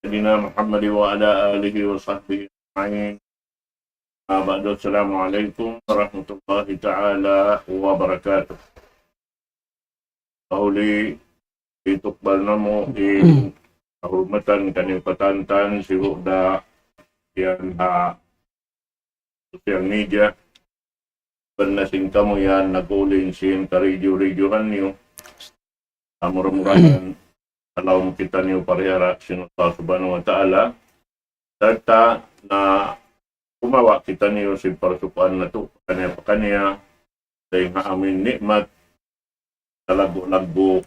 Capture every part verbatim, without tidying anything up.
سيدنا محمد وعلى آله وصحبه أجمعين. أما بعد، السلام عليكم ورحمة الله تعالى وبركاته. Mahuli hitukbal namu' in kahurmatan kaniyu katantan, sibu' da yan ha social media. Bang na sin kamu yan nag-ulin sin karidyu-ridyuhan niyu, mura-murahan ha lawm kitaniyu parihara sin Allah Subhanahu wa Ta'ala, sarta' na kumawa' kitaniyu sin parasukuan natu' pakaniya-pakaniya, dayn ha amuin ni'mat kalaggu'-laggu',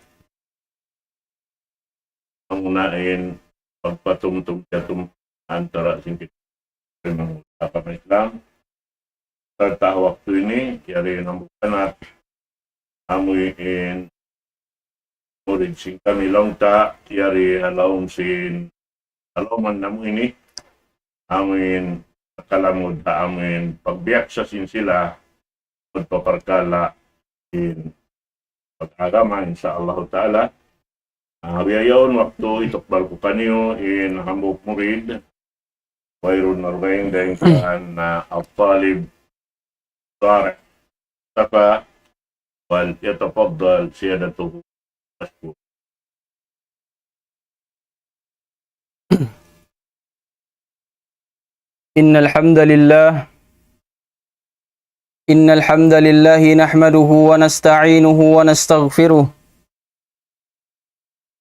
amuna in pagpatumtum-tumtum antara sin kita manga agama Islam. Sarta' waktu ini, yari in hambuuk anak, amuin murid sin kami laung ta, yari ha lawm sin, ha lawm namu' ini, amuin kalamud ha amuin pagbiyaksa sin sila, magpaparkala' in pag-agama, insya Allah Ta'ala. Ah, biya' yaun waktu hitukbal ku kaniyu in hambuuk murid, wayruun na dugaing dayn kan, ah, At-Talib Tariq Mustafa, وليتفضل سيادته مشكورا. إن الحمد لله، إن الحمد لله نحمده ونستعينه ونستغفره،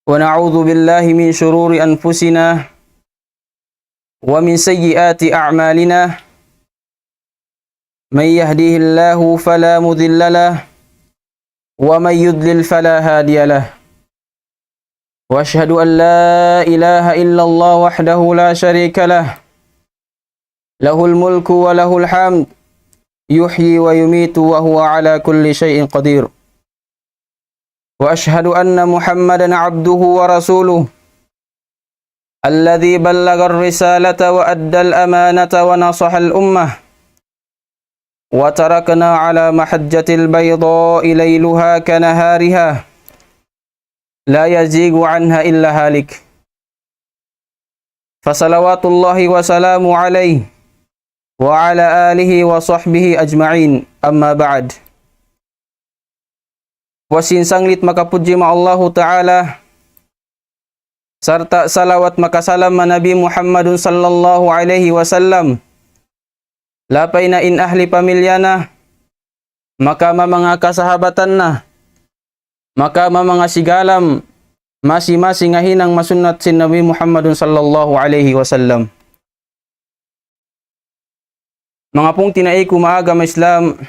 ونعوذ بالله من شرور أنفسنا ومن سيئات أعمالنا. من يهده الله فلا مضل له، ومن يضلل فلا هادي له. وأشهد أن لا إله إلا الله وحده لا شريك له، له الملك وله الحمد، يحيي ويميت وهو على كل شيء قدير. وأشهد أن محمدا عبده ورسوله، الذي بلغ الرسالة وأدى الأمانة ونصح الأمة، وتركنا على محجة البيضاء ليلها كنهارها، لا يزيغ عنها إلا هالك. فصلوات الله وسلامه عليه وعلى آله وصحبه أجمعين. أما بعد. Puas sin sanglit makapudji ma Allahu Ta'ala, sarta' salawat makasalam ma Nabi Muhammadun sallallahu alayhi wasallam, lapay na in ahli pamilya na, maka ma manga kasahabatan na, maka ma manga sigalam, masi-masi ngahinang masunnat sin Nabi Muhammadun sallallahu alayhi wasallam. Manga pungtina'i ku manga agama Islam,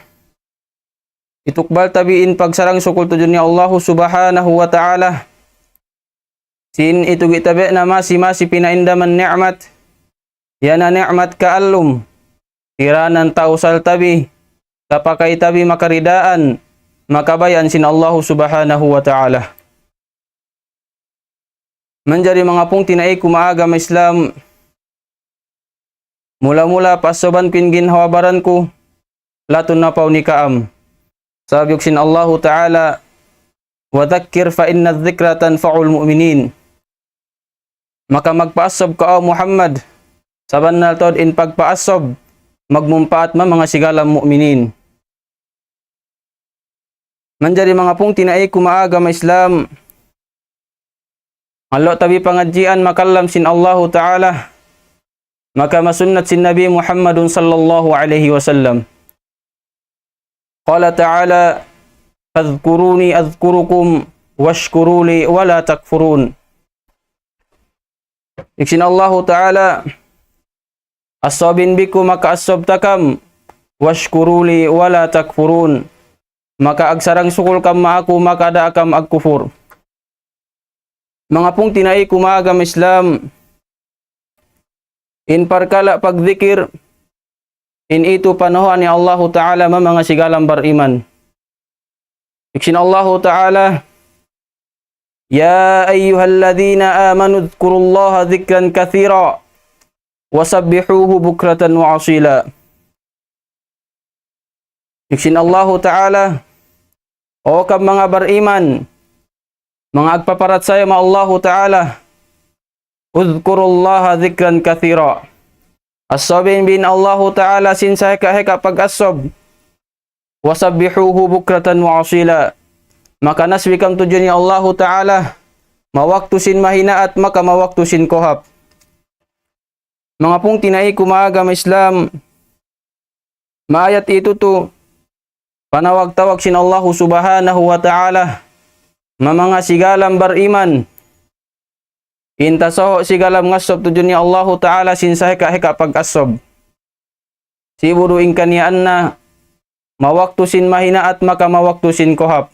hitukbal ta bi in pagsarang-sukul tudju niya Allahu Subhanahu wa Ta'ala. Sin itu kita bi na masi-masi pinaindaman ni'mat, yan na ni'mat kaallum. Kiranan tausal ta bi, kapakay ta bi makaridaan, makabayaan sin Allahu Subhanahu wa Ta'ala. Manjari manga pungtina'i ku manga agama Islam, mula-mula paasuban ku in ginhawa-baran ku, latun na pauni kaam. Sabab sin Allahu Ta'ala, وذكر فإن الذكرى تنفع المؤمنين. Maka magpaasub kaw, O Muhammad, sabab tuud in pagpaasub, magmumpaat ma manga sigalam mu'minin. Manjari manga pungtina'i ku manga agama Islam, mallu' ta bi pangadjian makalam sin Allahu Ta'ala, maka masunnat sin Nabi Muhammadun sallallahu alayhi wasallam. قال تعالى: فاذكروني أذكركم واشكروا لي ولا تكفرون. Laung sin Allahu Ta'ala, asubin bi ku maka asub ta kamu, واشكروا لي ولا تكفرون. Maka agsarang-sukul kamu ma aku, maka da kamu agkupur. Manga pungtina'i ku manga agama Islam, in parkala' pagdikir, in itu panuhaan ni Allahu Ta'ala ma manga sigalam bariman. Laung sin Allahu Ta'ala, يا أيها الذين آمنوا اذكروا الله ذكرا كثيرا وسبحوه بكرة وأصيلا. Laung sin Allahu Ta'ala, O kamu manga bariman, manga agpaparachaya ma Allahu Ta'ala, اذكروا الله ذكرا كثيرا. Assabin in Allahu Ta'ala sin sahika-hika pag-assab. وسبحوه بكرة وأصيلا. Maka nasbih kamu tudju niya Allahu Ta'ala, mawaktu sin mahinaat, maka mawaktu sin kohap. Manga pungtina'i ku ha agama Islam, maayat itu tu, panawag-tawag sin Allahu Subhanahu wa Ta'ala, manga sigalam bariman, in tasaho sigalam ngassab tudju niya Allahu Ta'ala sin sahika-hika pag-assab. Sibu' du in kaniyaanna, mawaktu sin mahinaat maka mawaktu sin kohap.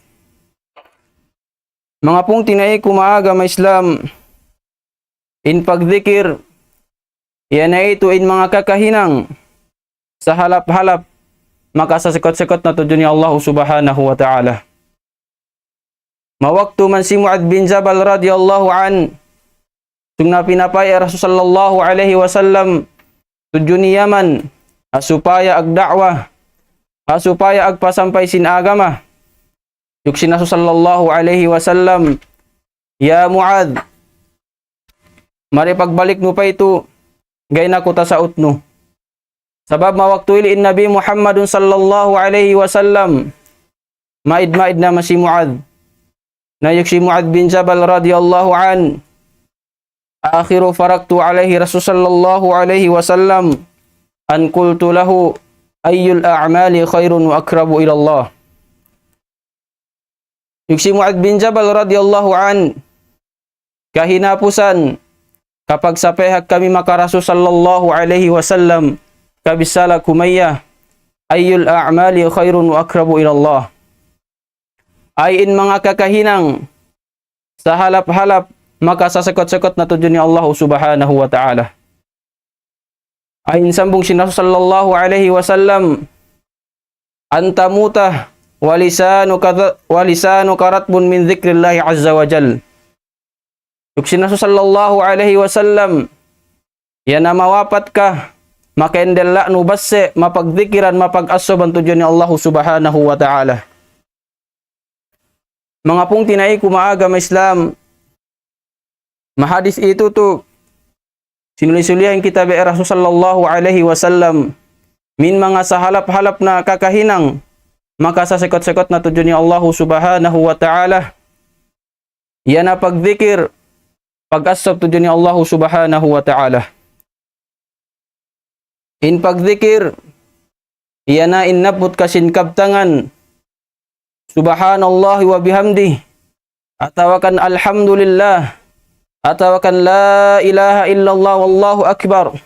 Manga pungtina'i ku ha agama Islam, in pagdikir, yan na itu in manga kakahinang, sahalap-halap, maka sasikut-sikut na tudju niya Allahu Subhanahu wa Ta'ala. Mawaktu man hi Mu'adh bin Jabal radiyallahu anhu, sung na pinapay Rasul sallallahu alayhi wasallam, tudju niya Yaman, ha supaya ag-da'wa, ha supaya agpasampay sin agama. Yuk sin Rasul sallallahu alayhi wasallam, "Ya Mu'adh, mari pagbalik mu pa itu, ga'i na ku tasaut nu." Sabab mawaktu ili in Nabi Muhammadun sallallahu alayhi wasallam, maid-maid na masi Mu'adh. Na yuk hi Mu'adh bin Jabal radiyallahu anhu, آخر فرقت عليه رسول صلى الله عليه وسلم أن قلت له: أي الأعمال خير وأقرب إلى الله؟ Yuk hi Mu'adh bin Jabal radiyallahu anhu, kahinapusan, kapagsapaihak kami maka Rasul sallallahu alayhi wasallam, kabisala kumaya, أي الأعمال خير وأقرب إلى الله؟ Ay in manga kakahinang, sahalap-halap, maka sasikut-sikut na tudju niya Allahu Subhanahu wa Ta'ala. Ay in sambung sin Rasul sallallahu alayhi wasallam, أن تموت ولسانك ذ-، ولسانك رطب من ذكر الله عز وجل. Yuk sin Rasul sallallahu alayhi wasallam, yan na mawapat ka, maka in dila' nu basi', mapagdikiran, mapag-assuban tudju niya Allahu Subhanahu wa Ta'ala. Manga pungtina'i ku ha agama Islam, mahadis itu tu, sinuli-sulihan kita biya' Rasul sallallahu alayhi wasallam, in manga sahalap-halap na kakahinang, maka sasikut-sikut na tudju niya Allahu Subhanahu wa Ta'ala, yan na pagdikir, pag-assub tudju niya Allahu Subhanahu wa Ta'ala. In pagdikir, yan na in nabbut ka sin kabtangan, سبحان الله وبحمده, atawa kan الحمد لله, atawa kan لا إله إلا الله والله أكبر,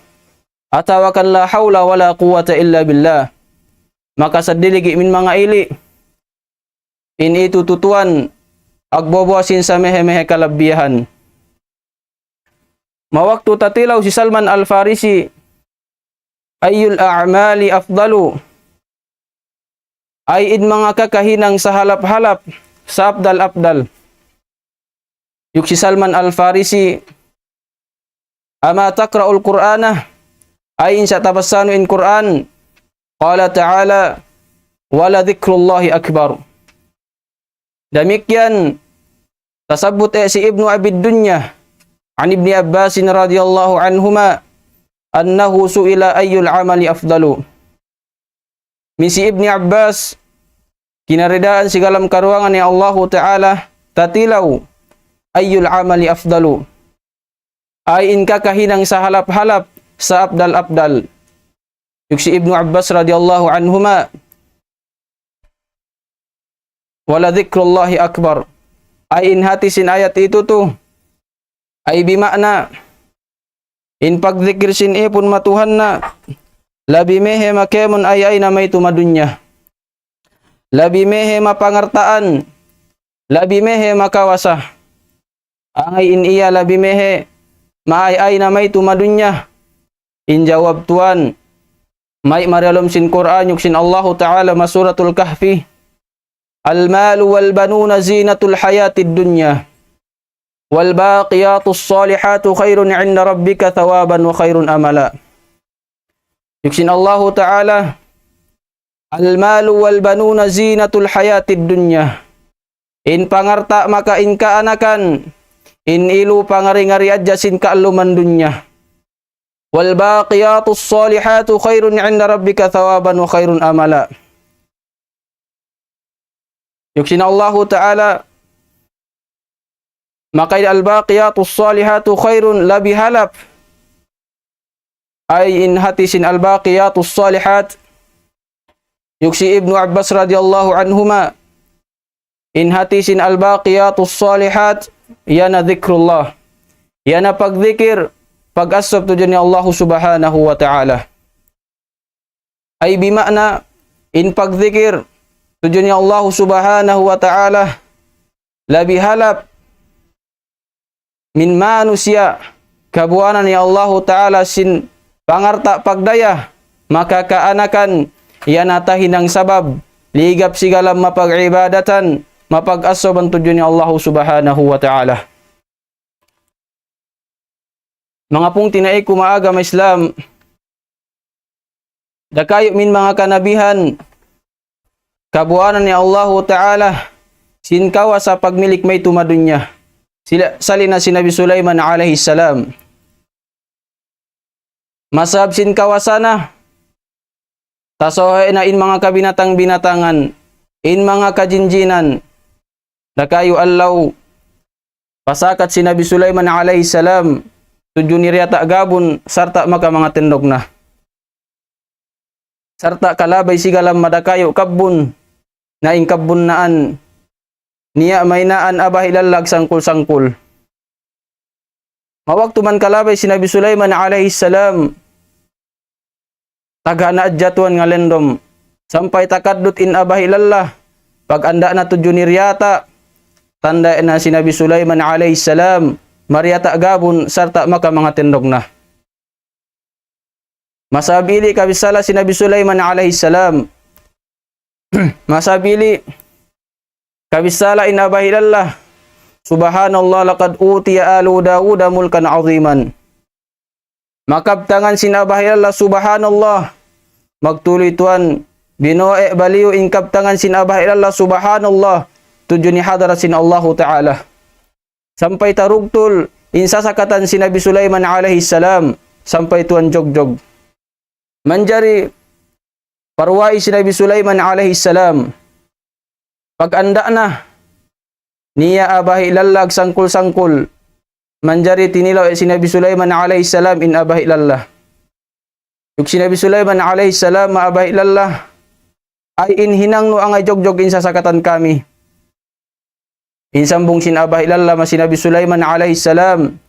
atawa kan لا حول ولا قوة إلا بالله. Maka sadiligi in manga ili, in itu tuwan, agbobo sin samehe-mehe kalabbihan. Mawaktu tatilaw hi Salman Al-Farisi, أي الأعمال أفضل؟ Ay in manga kakahinang sahalap-halap, saapdal-apdal. Yuk hi Salman Al-Farisi, أما تقرأ القرآن؟ Ay in sa' ta bassanu in Qur'an. قال تعالى: ولذكر الله أكبر. Damikkiyan, tasabbut hi Ibnu Abi Dunya, عن ابن عباس رضي الله عنهما أنه سئل أي العمل أفضل. Masi Ibni Abbas, kinaridaan sigalam karuwangan hi Allahu Ta'ala, tatilaw, أي العمل أفضل؟ Ay in kakahinang sahalap-halap, saapdal-apdal. Yuk hi Ibnu Abbas radiyallahu anhuma, ولذكر الله أكبر. Ay in hati sin ayat itu tu, ay bima'na, in pagdikir sin ipun matuhan na, labi mehe makemun ay-ay na maytu madunya. Labi mehe mapangartaan, labi mehe makawasa. Angay in iya labi mehe, maay-ay na maytu madunya. In jawab tuwan, may mari ha lawm sin Qur'an, yuk sin Allahu Ta'ala, ha Suratul Kahfi. المال والبنون زينة الحياة الدنيا والباقيات الصالحات خير عند ربك ثوابا وخير أملا. Yuk sin Allahu Ta'ala, المال والبنون زينة الحياة الدنيا. In pangarta' maka in kaanakan, in ilu pangari-ngari hadja sin kaalluman dunya. والباقيات الصالحات خير عند ربك ثوابا وخير أملا. Yuksin Allahu Ta'ala, maka in الباقيات الصالحات خير, labi halap. Ay in hati sin الباقيات الصالحات, yuksin Ibnu Abbas radiyallahu anhuma, in hati sin الباقيات الصالحات, yan na ذكر الله. Yan na pagdikir, pag-assub tudju niya Allahu Subhanahu wa Ta'ala. Ay bima'na, in pagdikir tudju niya Allahu Subhanahu wa Ta'ala, labi halap min manusiya', kabuanan niya Allahu Ta'ala sin pangarta' pagdaya, maka kaanakan, yan na tahinang sabab, ligap sigala mapag-ibadatan, mapag-assuban tudju niya Allahu Subhanahu wa Ta'ala. Manga pungtina'i ku ha agama Islam, dakayu' min manga kanabihan, kabuanan niya Allahu Ta'ala, sin kawasa pagmilik maytu' ha dunya. Sila, salin na sin Nabi Sulaiman alayhi salam. Masab sin kawasa na, tasaway na in manga kabinatang-binatangan, in manga kajinjinan, dakayu' adlaw, pasakat sin Nabi Sulaiman alayhi salam, tudju niya diyata' gabun, sarta' maka manga tindug na. Sarta' kalabay sigala madakayu' kabbun, na in kabbun naan, niya' maynaan abahi' lalag sangkul-sangkul. Mawaktu man kalabay sin Nabi Sulaiman alayhi salam, tagha' na hadja tuwan ngalindum. Sampay takaddut in abahi' lalag, pag-anda' na tudju niya diyata', tanda' na sin Nabi Sulaiman alayhi salam, madiyata' gabun, sarta' maka manga tindug na. Masab ili' kabichara sin Nabi Sulaiman alayhi salam. Masab ili' kabichara in abahi' lalag. سبحان الله لقد أوتي آل داود ملكا عظيما. Makabtangan sin abahi' lalag, subhanallah. Magtuloy tuwan, binuhi' baliyu in kabtangan sin abahi' lalag, subhanallah. Tudju niya hadarat sin Allahu Ta'ala. Sampay tarugtul in sasakatan sin Nabi Sulaiman alayhi salam, sampay tuwan jugjug. Manjari parwai sin Nabi Sulaiman alayhi salam. Pag-anda' na, niya' abahi' lalag sangkul-sangkul. Manjari tinilaw sin Nabi Sulaiman alayhi salam in abahi' lalag. Yuksin Nabi Sulaiman alayhi salam, abahi' lalag, ay in hinang nu angay jugjug in sasakatan kami. In sambung sin abahi' lalag, masi Nabi Sulaiman alayhi salam,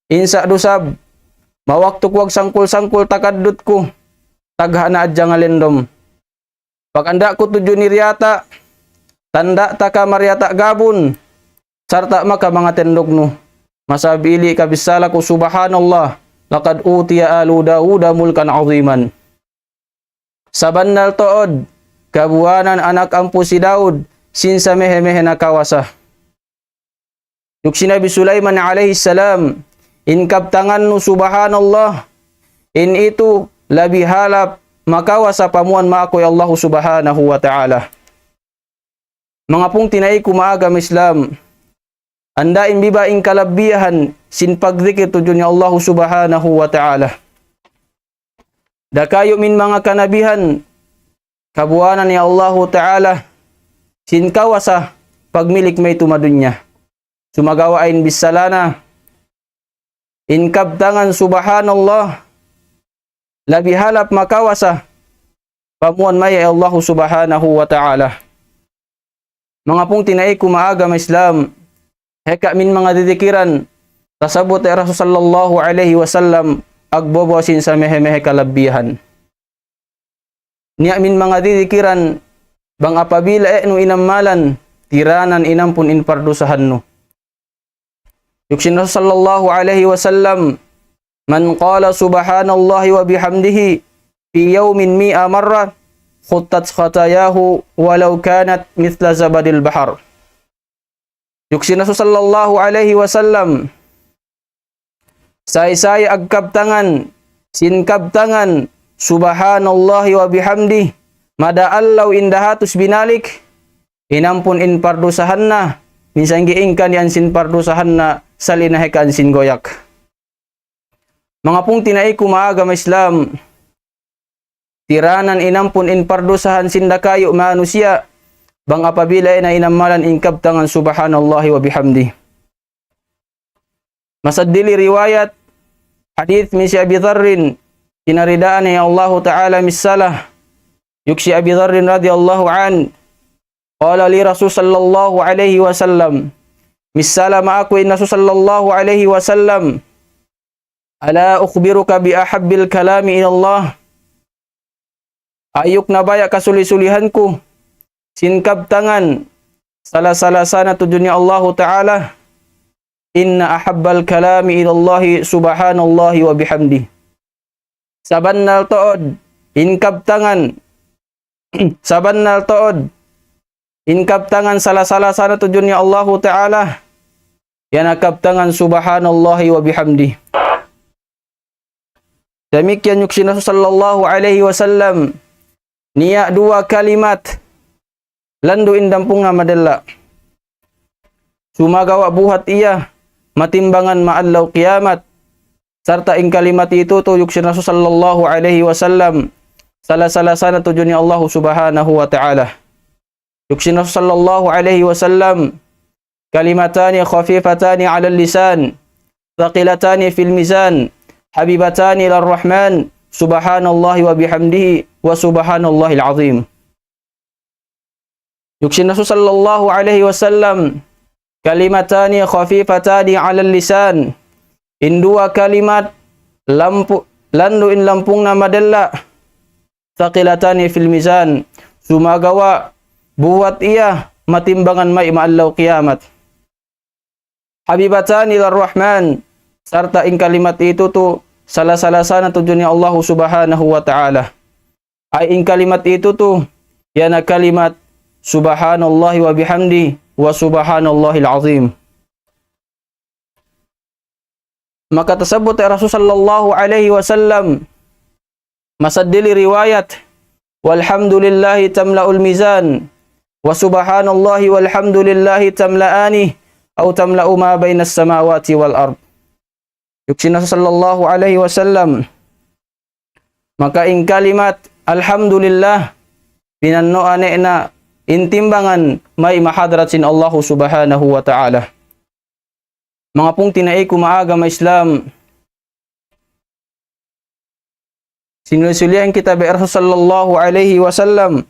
in sa' du sab, mawaktu ku agsangkul-sangkul takaddut ku, tagha' na hadja ngalindum. Pag-anda' ku tudju niya diyata', tanda' ta ka madiyata' gabun, sarta' maka manga tindug nu. Masab ili' kabichara ku, subhanallah, لقد أوتي آل داود ملكا عظيما. Sabannal tuud, kabuanan anak ampu hi Daud, sin samehe-mehe na kawasa. Yuksin Nabi Sulaiman alayhi salam, in kabtangan nu subhanallah, in itu labi halap makawasa pamuan maku hi Allahu Subhanahu wa Ta'ala. Manga pungtina'i ku ha agama Islam, anda in biba in kalabihan sin pagdikir tudju niya Allahu Subhanahu wa Ta'ala. Dakayu' min manga kanabihan, kabuanan niya Allahu Ta'ala, sin kawasa pagmilik maytu' ha dunya. Sumagawa' in bichara na, in kabtangan subhanallah, labi halap makawasa, pamuan maya hi Allahu Subhanahu wa Ta'ala. Manga pungtina'i ku ha agama Islam, heka min manga didikiran, tasabbut hi Rasul sallallahu alayhi wasallam, agbobo sin samehe-mehe kalabihan. Niya' min manga didikiran, bang apabila e' nu inamalan, tiranan inampun in pardusahan nu. Yuksin Rasul sallallahu alayhi wasallam, من قال سبحان الله وبحمده في يوم مائة مرة حطت خطاياه ولو كانت مثل زبد البحر. Yuksin Rasul sallallahu alayhi wasallam, say-say agkabtangan, sin kabtangan, subhanallahi wa bihamdih, mada adlaw in dahatus binalik, inampun in pardusahan na, minsan giingkan yan sin pardusahan na, sali' na hikaan sin guyak. Manga pungtina'i ku maagama Islam, tiranan in ampun in pardusahan sin dakayu' manusiya', bang apabila na inamalan in kabtangan subhanallahi wa bihamdi. Masaddili riwayat, hadith min si Abi Dharrin, kinaridaan niya Allahu Ta'ala misala, yuk si Abi Dharrin radiyallahu an, qala li Rasul sallallahu alayhi wasallam, misala ma aku in Rasul sallallahu alayhi wasallam, ala ukhbiruka bi ahabbil kalami ilallah, ayuk na baya' kasuli-sulihan ku, sin kabtangan, sala-sala sana tudju niya Allahu Ta'ala, inna ahabbal kalami ilallahi subhanallahi wa bihamdi. Sabannal tuud, in kabtangan, sabannal tuud, in kabtangan sala-sala sana tudju niya Allahu Ta'ala, yan na kabtangan subhanallahi wa bihamdi. Damikkiyan yuk sin Rasul sallallahu alayhi wasallam, niya' duwa kalimat, landu' in dampung na madalla. Sumagawa' buhat iya, matimbangan ma adlaw kiyamat. Sarta' in kalimat itu tu yuk sin Rasul sallallahu alayhi wasallam, sala-sala sana tudju niya Allahu subhanahu wa ta'ala. Yuk sin Rasul sallallahu alayhi wasallam, kalimatani khafifatani ala lisan, thaqilatani fil mizan, habibatani ila rahman, subhanallahi wa bihamdihi, wa subhanallahil azim. Yuk sin Rasul sallallahu alayhi wasallam, kalimatani khafifatani ala lisan, in duwa kalimat lampu-, landu' in lampung na madalla, thaqilatani fil mizan, sumagawa' buhat iya matimbangan may ma adlaw kiyamat. Habibatani ila rahman, sarta' in kalimat itu tu sala-sala sana tudju niya Allahu subhanahu wa ta'ala. Ay in kalimat itu tu, yan na kalimat subhanallahi wa bihamdi wa subhanallahil azim. Maka tasabbut in Rasul sallallahu alayhi wasallam, masaddili riwayat, walhamdulillahi tamla'ul mizan, wa subhanallahi walhamdulillahi tamla'ani, aw tamla'u ma baynas samawati wal ard. Yuk sin Rasul sallallahu alayhi wasallam, maka in kalimat alhamdulillah, pinannuan na in timbangan may mahadrat sin Allahu subhanahu wa ta'ala. Manga pungtina'i ku maagama Islam, sinulsulian kita bi Rasul sallallahu alayhi wasallam,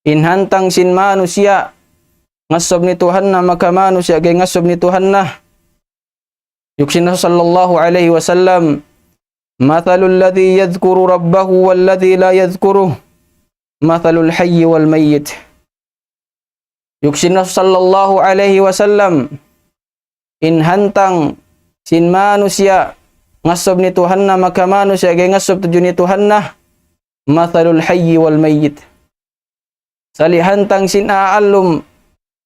in hantang sin manusiya' ngasub ni Tuhan na, maka manusiya' gay ngasub ni Tuhan na. Yuk sin Rasul sallallahu alayhi wasallam, mathalul ladhi yadhkuru rabbahu wal ladhi la yadhkuruh, mathalul hayyi wal mayyit. Yuk sin Rasul sallallahu alayhi wasallam, in hantang sin manusiya' ngasub ni Tuhan na, maka manusiya' gay ngasub tudju ni Tuhan na, mathalul hayyi wal mayyit. Sali' hantang sin a'a allum,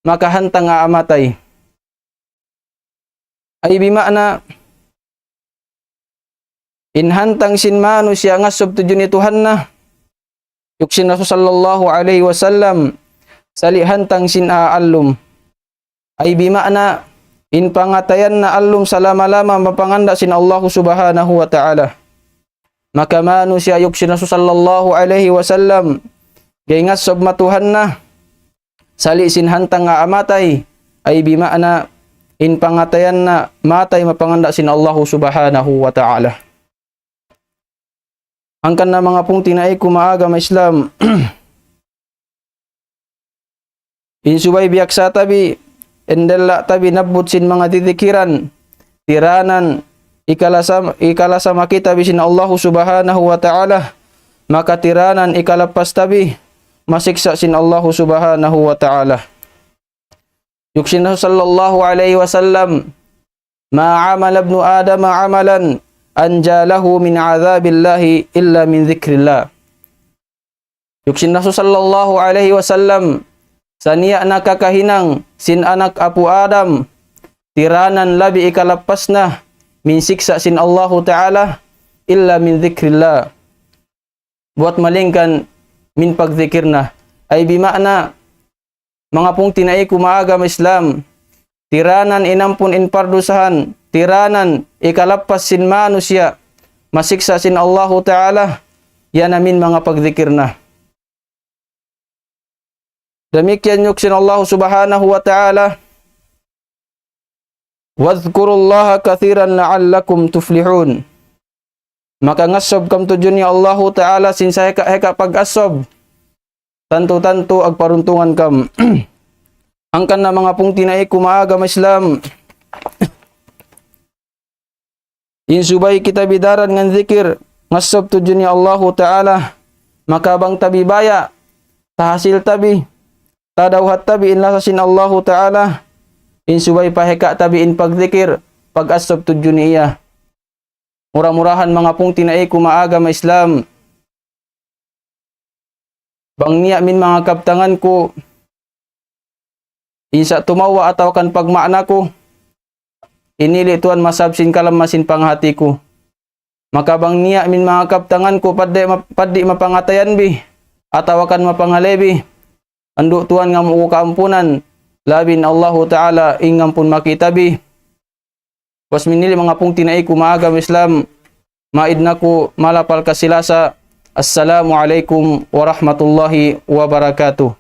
maka hantang a'a matay. Ay bima'na, in hantang sin manusiya' ngasub tudju ni Tuhan na, yuk sin Rasul sallallahu alayhi wasallam, sali' hantang sin a'a allum. Ay bima'na, in pangatayan na allum salama-lama mapanganda' sin Allahu subhanahu wa ta'ala. Maka manusiya' yuk sin Rasul sallallahu alayhi wasallam, gay ngasub ma Tuhan na, sali' sin hantang a'a matay, ay bima'na in pangatayan na matay mapanganda' sin Allahu subhanahu wa ta'ala. Hangkan na manga pungtina'i ku maagama Islam, in subay biyaksa ta bi, in della' ta bi nabbut sin manga didikiran, tiranan, ikalasa-, ikalasa ma kita bi sin Allahu subhanahu wa ta'ala, maka tiranan ikalappas ta bi, masiksa' sin Allahu subhanahu wa ta'ala. Yuk sin Rasul sallallahu alayhi wasallam, ma amila ibnu Adam amalan anja lahu min adhabillahi illa min dhikrillah. Yuk sin Rasul sallallahu alayhi wasallam, saniya' na kakahinang sin anak apu' Adam, tiranan labi ikalappas na min siksa' sin Allahu ta'ala, illa min dhikrillah. Buat malayngkan min pagdikir na. Ay bima'na, manga pungtina'i ku maagama Islam, tiranan in ampun in pardusahan, tiranan hikalappas sin manusiya' masiksa' sin Allahu Ta'ala, yan amu in manga pagdikir na. Damikkiyan yuk sin Allah Subhanahu wa Ta'ala, "Wadhkurullaha kathiran la'allakum tuflihun." Maka ngassab kam tudju ni Allahu Ta'ala sin sahika-hika pag-assab. Tantu-tantu agparuntungan kam. Hangkan na manga pungtina'i ku maagama Islam. In subay kita bi daran ngan zikir, ngassab tudju ni Allahu Ta'ala, maka bang ta bi baya', tahasil ta bi, tadawhat ta bi in lasa sin Allahu Ta'ala, in subay pahika' ta bi in pagzikir, pag-assab tudju niya. Mura-murahan manga pungtina'i ku maagama Islam, bang niya' min manga kabtangan ku, in sa tumawa atawa kan pagmaana ku, ini li tuwan masab sin kalam masin panghati ku. Maka bang niya' min manga kabtangan ku paddi ma-, paddi mapangatayan bi, atawa kan mapangale bi, andu' tuwan ngamu' ku kaampunan, labi in Allahu Ta'ala in ngampun makita bi. Pas minili manga pungtina'i ku maagama Islam, maid na ku malapal kasi-lasa. Assalamu alaykum warahmatullahi wabarakatuh.